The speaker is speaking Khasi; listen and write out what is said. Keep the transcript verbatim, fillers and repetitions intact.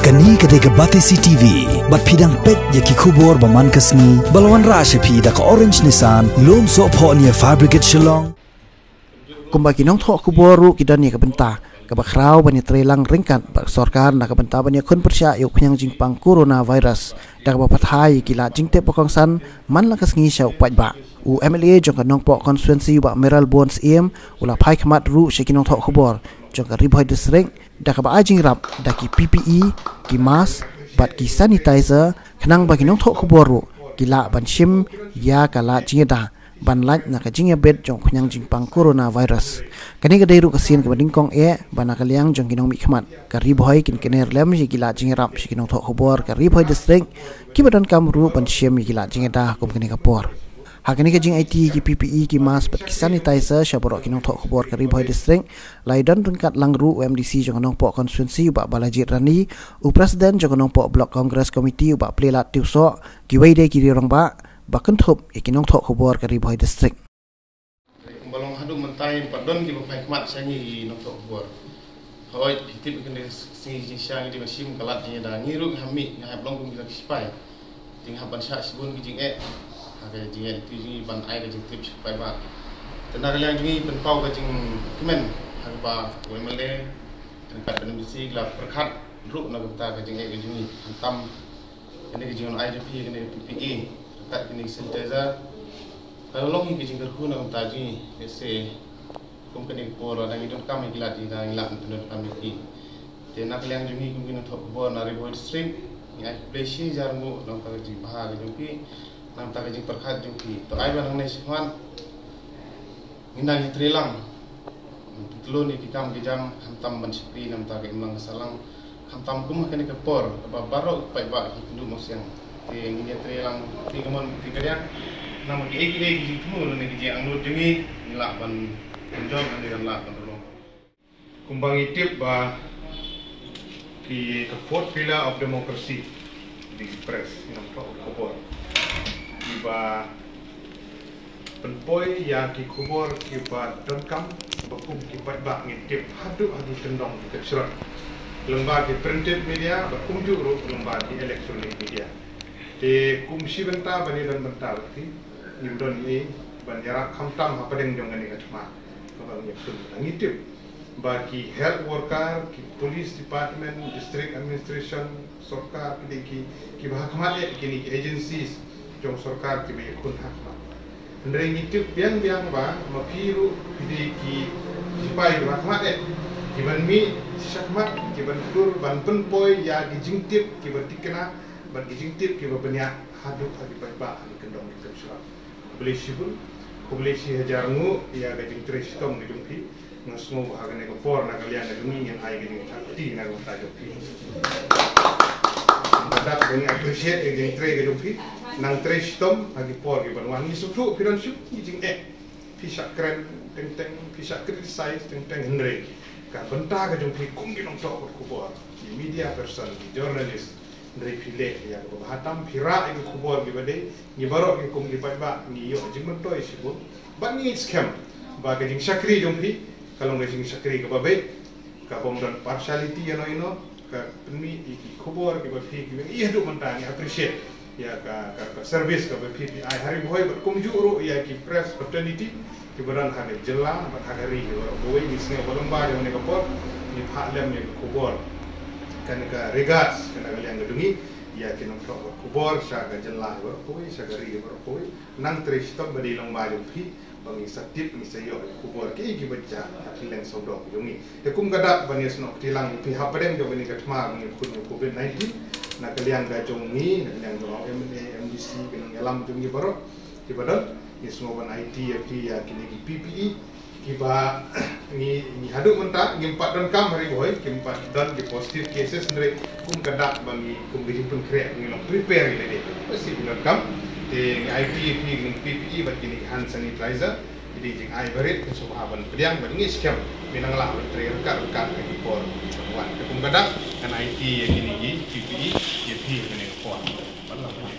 Kane ka dei ka Batesi T V, bad phi dang peit ïa ki khubor ba man ka sngi, ba la wanrah sha phi da ka Orange Nissan, lum sohphoh near Fire Brigade Shillong. Kumba ki nongthoh khubor ruh ki don ïa ka bynta kaba khraw ban ïatreilang ryngkat bad sorkar na ka bynta ban ïakhun pyrshah ïa u khñiang jingpang coronavirus, da kaba pathai ïa ki lad jingtip ba kongsan man la ka sngi sha u paidbah. U M L A jong ka Nongpoh constituency, u Bah Mayralborn Syiem, u la phai khmat ruh sha ki nongthoh khubor jong ka Ri Bhoi District da kaba ai jingïarap da ki P P E, ki mask bad ki sanitizer, khnang ba ki nongthoh khubor ruh ki lah ban shim ïa ka lad jingïada ban lait na ka jingïabit jong u khñiang jingpang coronavirus. Kane ka dei ruh ka sien kaba nyngkong eh ba na ka liang jong ki nongmihkhmat ka Ri Bhoi kin kyner lem ïa ki lad jingïarap sha ki nongthoh khubor ka Ri Bhoi District, kiba donkam ruh ban shim ïa ki lad jingïada kum kane ka por. Ha kane ka jingaiti ki P P E, ki mask bad ki sanitizer sha baroh ki nongthoh khubor ka Ri Bhoi District, la ïadon ryngkat lang ruh u M D C jong ka Nongpoh constituency, u Bah Balajied Rani, u President jong ka Nongpoh Block Congress Committee, u Bah Plielad Tiewsoh, kiwei de ki rangbah ba kynthup ïa ki nongthoh khubor ka Ri Bhoi District. Kumba long haduh mynta, ym pat don kiba phai khmat sha ngi ki nongthoh khubor. Hooid, phi tip, kine ki sngi jingshisha ngi dei ban shim ka lad jingïada, ngi ruh ngi hap mih, ngi hap long kum kita ki sipai. Te ngi hap ban shah shibun ki jingeh ha ka jingeh, te jong ngi ban ai ka jingtip sha ki paidbah. Te na ka liang jong ngi, pynpaw ka jingkmen ha kaba u M L A ryngkat bad M D C ki la pyrkhat ruh na ka bynta ka jingeh ka jong ngi, khamtam kane ka jingwan ai jong phi kane ka P P E ryngkat kine ki sanitizer. Ka la long hi ka jingkyrkhu na ka bynta jong ngi, lehse kum kane ka por lada ngi donkam ïa ki lad jingïada, ngi lah ban pyndonkam ïa ki. Te na ka liang jong ngi kum ki nongthoh khubor na Ri Bhoi District, ngi ai khublei shi hajar nguh na ka bynta ka jingbha ka jong phi, na ka bynta ka jingpyrkhat jong phi. To ai ba nangne shakhmat ngin nang ïatreilang, pyntylun ïa ki kam ki jam, khamtam ban shakri na ka bynta ka imlang ka sahlang, khamtam kum ha kane ka por kaba baroh ki paidbah ki kynduh mawsiang. Te ngin ïatreilang, te ka mon te ka diang, namar kiei kiei ki jingthmu lane ki jingangnud jong ngi, ngi lah ban pynjot lane ngi lah ban rung. Kumba ngi tip ba ki, ka fourth pillar of democracy, ki dei ki press, ki nongthoh khubor, kiba pynpoi ïa ki khubor kiba donkam ba kum ki paidbah ngin tip haduh ha ki kyndong ki kynshron, lyngba ki printed media bad kumjuh ruh lyngba ki electronic media. Te kum shi bynta ban ïadon bynta bad phi, ngim don ei ban ïarap khamtam hapdeng jong kane ka thma kaba ngi ïakhun. Ngi tip ba ki health worker, ki police department, district administration, sorkar, ki dei ki, kiba ha khmat eh, kine ki agencies jong sorkar kiba ïakhun ha khmat. Hynrei ngi tip biang biang ba ma phi ruh phi dei ki sipai kiba ha khmat eh, kiban mih shakhmat, kiban tur ban pynpoi ïa ki jingtip kiba thikna bad ki jingtip kiba bniah haduh ha ki paidbah ha ki kyndong ki kynshron. Khublei shibun, khublei shi hajar nguh ïa ka jingtrei shitom ka jong phi. Nga sngew ha kane ka por na ka liang ka jong ngi ngin ai ka jingïakhun na ka bynta jong phi. Nga dap ka jing appreciate ka jingtrei ka jong phi. Nang trei shitom ha ki por kiban wan, ngi sngewthuh phi don shibun ki jingeh. Phi shah kren teng teng, phi shah criticize teng teng, hynrei ka bynta ka jong phi kum ki nongthoh khubor, ki media person, ki journalist, hynrei phi leh ïa kaba bha tam, phi rah ïa ki khubor kiba dei. Ngi baroh ki kum ki paidbah ngi ïoh jingmyntoi shibun bad ngi ngeit skhem ba ka jingshakri jong phi ka long ka jingshakri kaba beit, ka bym don partiality ïano ïano, ka pynmih ïa ki khubor kiba phi, kiba ngi haduh mynta ngi appreciate ïa ka, ka, ka service kaba phi, phi ai ha Ri Bhoi bad kumjuh ruh ïa ki press fraternity kiba don ha ka jylla bad ha ka ri baroh kawei. Ngi sngew ba lyngba jong kane ka por ngi phah lem ïa ka khubor, kane ka regards, kane ka liang ka jong ngi ïa ki nongthoh khubor sha ka jylla baroh kawei, sha ka ri baroh kawei. Nang trei shitom ba dei lyngba jong phi ba ngi sa tip, ngi sa ïoh ïa ki khubor kiei kiba jia ha kylleng sawdong jong ngi. Te kum ka dak ban ïasnoh kti lang ïa phi hapdeng jong kane ka thma ba ngi ïakhun ïa u Covid nineteen, na ka liang ka jong ngi, na ka liang jong u M L A, M D C, ki nongïalam jong ngi baroh kiba don, ngi sngew ban aiti ïa phi ïa kine ki P P E kiba ngi, ngi haduh mynta ngim pat donkam ha Ri Bhoi, kim pat don ki positive cases, hynrei kum ka dak ba ngi, kum ka jingpynkhreh ngi long prepare ïa lade. Ba shu donkam, te ngi aiti ïa phi kine ki P P E bad kine ki hand sanitizer. Ki dei jingai barit, ngi sngewbha ban pdiang bad ngi skhem ba ngi nang lah ban trei ryngkat ryngkat ha ki por kiban wan. Te kum ka dak ngan aiti ïa kine ki P P E ïa phi ha kane ka por. Ban lah ban